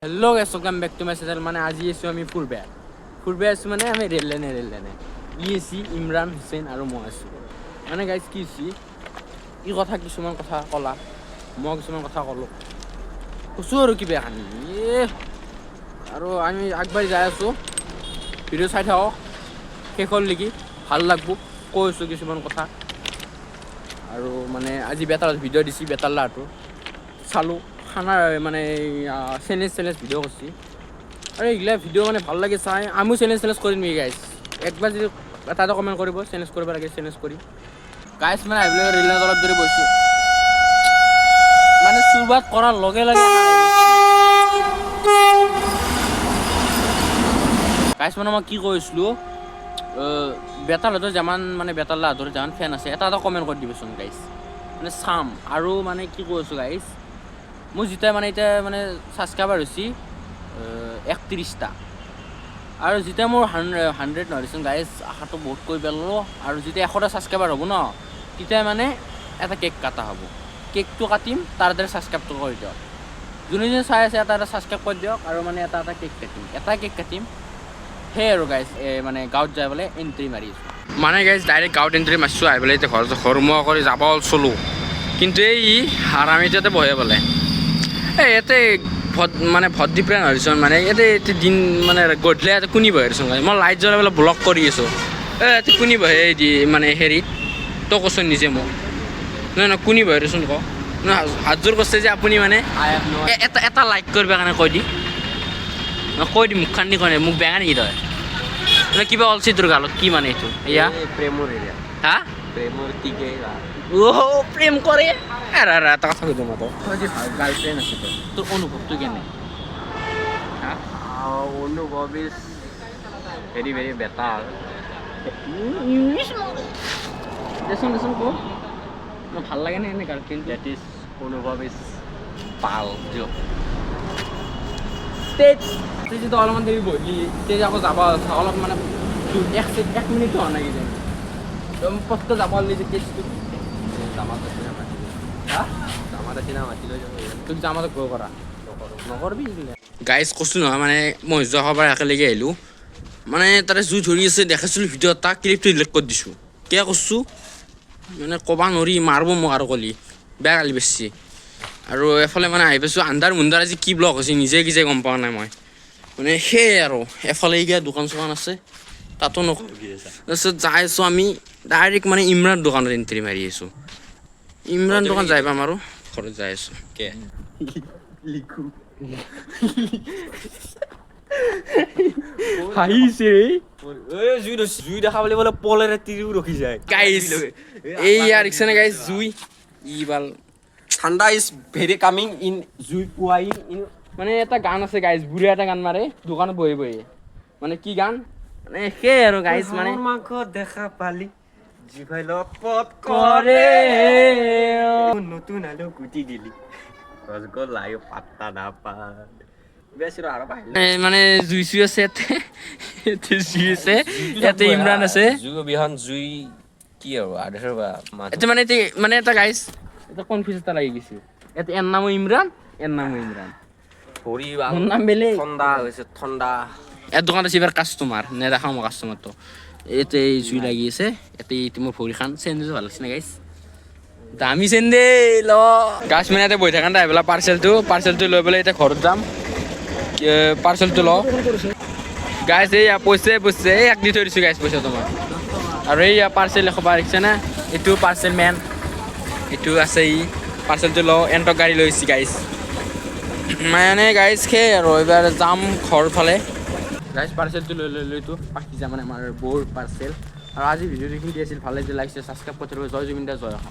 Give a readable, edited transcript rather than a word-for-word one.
Hello guys, welcome back to my channel. মানে আজি আছোঁ আমি ফুৰবে ফুৰবে আছোঁ, মানে আমি ৰেল লাইনে ই এচি ইমৰান হুছেইন আৰু মই আছোঁ। মানে গাইছ, কি হৈছে, ই কথা কিছুমান কথা ক'লা, মই কিছুমান কথা ক'লোঁ, কৈছোঁ আৰু কিবা কানি এ আৰু আমি আগবাঢ়ি যাই আছোঁ। ভিডিঅ' চাই থাকক শেষলৈকে, ভাল লাগব। কৈছোঁ কিছুমান কথা আৰু মানে আজি বেটাৰ ভিডিঅ' দিছি, বেটাৰ লাটো চালোঁ, খানা মানে চেলেঞ্জ চেলেঞ্জ ভিডিঅ' কৰিছি আৰু এইগিলা ভিডিঅ' মানে ভাল লাগে চাই। আমিও চেলেঞ্জ চেলেঞ্জ কৰিম নেকি গাইছ? একবাৰ যদি এটা এটা কমেণ্ট কৰিব, চেলেঞ্জ কৰিব লাগে, চেলেঞ্জ কৰিম। গাইছ, মানে আহি পেলাই ৰেলত অলপ দেৰি বহিছোঁ, মানে চুৰবাত কৰাৰ লগে লগে গাইছ, মানে মই কি কৈছিলোঁ, বেতালহঁতৰ যিমান মানে বেতাল লাহতৰ যিমান ফেন আছে, এটা এটা কমেণ্ট কৰি দিবচোন গাইছ, মানে চাম। আৰু মানে কি কৈ আছোঁ গাইছ, মোৰ যেতিয়া মানে এতিয়া মানে ছাবস্ক্ৰাইবাৰ হৈছে 31টা আৰু যেতিয়া মোৰ 100 নহয় গাইছ, আশাটো বহুত কৰি পেলালোঁ। আৰু যেতিয়া 100টা ছাবস্ক্ৰাইবাৰ হ'ব ন, তেতিয়া মানে এটা কেক কাটা হ'ব। কেকটো কাটিম, তাৰ দ্বাৰা ছাবস্ক্ৰাইবটো কৰি দিয়ক। যোনে যোনে চাই আছে, এটা এটা ছাবস্ক্ৰাইব কৰি দিয়ক আৰু মানে এটা এটা কেক কাটিম, এটা কেক কাটিম। সেয়াই আৰু গাইছ, মানে গাঁৱত যাই পেলাই এণ্ট্ৰি মাৰি আছোঁ। মানে গাইছ, ডাইৰেক্ট গাঁৱত এণ্ট্ৰি মাৰিছোঁ, আহি পেলাই এতিয়া ঘৰত ঘৰমুৱা কৰি যাব চলোঁ, কিন্তু এই হাৰামিটো ইয়াতে বহে পেলাই। এই ইয়াতে ভত মানে ভত দি পেলাই নহয়, মানে ইয়াতে এতিয়া দিন মানে গধূলি ইয়াতে কোনি বহে দেচোন। মই লাইট জ্বলাই পেলাই ব্লক কৰি আছোঁ। এই ইয়াতে কোনি বহে? এই দি মানে হেৰিত তই কচোন নিজে মোক। নহয় নহয়, কোনি বহে দেচোন ক। নহয়, হাতযোৰ কৰিছে যে আপুনি মানে এটা এটা লাইক কৰিব কাৰণে কৈ দি, কৈ দি মুখখন দি কয় মোক বেঙা নেকি তই? মানে কিবা অলছি তোৰ গালত কি মানে এইটো এয়া? প্ৰেমৰ এৰিয়া। হা? প্ৰেমৰ টিকে। অ' প্ৰেম কৰে। আৰে আৰে, এটা কথা সুধো মই তোক, তই যে গাৰ্লফ্ৰেণ্ড আছে তোৰ, তোৰ অনুভৱটো কেনে, হা? অনুভৱ is very very better. English দেচোন দেচোন ক, মোৰ ভাল লাগে নে এনে গাৰ্লফ্ৰেণ্ড? That is অনুভৱ is ভাল দিয়ক। তুই যেতিয়া অলপমান দেৰি বহিলি, তেতিয়া আকৌ যাব অলপ মানে এক মিনিটো হোৱা নাই কিজানি, পটকৈ যাব পাৰিলি যে কেছটো। জামাত আছে না মাতি। হা? জামাত আছে না মাতি লৈ যাব। তোক জামাত গৈ কৰা নকৰবি। গাইজ, কৈছোঁ নহয়, মানে মই যোৱা পৰা একেলগে আহিলোঁ, মানে তাতে জুই ধৰি আছে দেখাইছিলোঁ ভিডিঅ' এটা, ক্লিপটো ডিলিট কৰি দিছোঁ। কিয় কৈছোঁ মানে ক'বা নোৱাৰি, মাৰিব মোক আৰু কলি বেয়া গালি বেছি। আৰু এফালে মানে আহি পাইছোঁ আন্ধাৰ মুন্ধাৰ। আজি কি ব্লগ হৈছে নিজে কিজে গম পোৱা নাই মই। মানে সেয়াই আৰু এফালে কিবা দোকান চোকান আছে, তাতো নক। তাৰপিছত যাই আছোঁ আমি ডাইৰেক্ট মানে ইমৰান দোকানত এণ্ট্ৰি মাৰি আছোঁ। ইমৰান দোকান যাই পাম আৰু ঘৰত যাই আছোঁ। কে লিখু। হাঁহিছে। এই জুই ধৰিছে, জুই দেখা পালে বোলে পলেৰে তিৰিও ৰখি যায়। গাইজ, এইয়া দেখিছেনে গাইজ, জুই ই বাল। ঠাণ্ডা is very coming in জুই পুৱাই ইন। মানে এটা গান আছে গাইজ, বুঢ়ী এটা গান মাৰে দোকানত বহি বহি, মানে কি গান, মানে সেই আৰু গাইজ মানে মাংস দেখা পালি জিভাই লপত কৰে। নতুন আলু কুটি দিলি ৰসগোল্লাই পাত্তা নাপায়। মানে জুই চুই আছে ইয়াতে, ইয়াতে জুই আছে, ইয়াতে ইমৰান আছে। জুই অবিহন জুই কি আৰু আদেশৰ বা মানুহ। এতিয়া মানে এতিয়া মানে এটা গাইজ, এটা কনফিউজ এটা লাগি গৈছে ইয়াতে, এৰ নামো ইমৰান, এৰ নামো ইমৰান। ভৰি। মোৰ নাম বেলেগ। ঠাণ্ডা হৈছে, ঠাণ্ডা। ইয়াত দোকানত আছে এইবাৰ কাষ্টমাৰ নেদেখাওঁ মই কাষ্টমাৰটো। ইয়াতে এই জুই লাগি আছে ইয়াতে। এইটো মোৰ ভৰিখান চেণ্ডেল ভাল লাগিছে নে গাইজ? দামী চেণ্ডেল। ল গাছ, মানে ইয়াতে বহি থাকা আহি পেলাই পাৰ্চেলটো লৈ পেলাই এতিয়া ঘৰত যাম। পাৰ্চেলটো লওঁ গাইজ। এইয়া পইচাই পইচা, এই এক দি থৈ দিছোঁ গাইজ পইচা তোমাৰ। আৰু এইয়া পাৰ্চেল এসোপা দেখিছে নে? এইটো পাৰ্চেল মেন, এইটো আছে ই। পাৰ্চেলটো লওঁ, এণ্টক গাড়ী লৈ আহিছে গাইজ। মানে গাইজ, সেই আৰু এইবাৰ যাম ঘৰ ফালে। গাইজ, পাৰ্চেলটো লৈ লৈ লৈতো পাখি যাম, মানে আমাৰ বৌৰ পাৰ্চেল। আৰু আজি ভিডিঅ'টো এইখিনি আছিল, ভাল লাগিছে, লাইক, ছাবস্ক্ৰাইব কৰি থ'ব। জয় জুবিন দা, জয় অসম।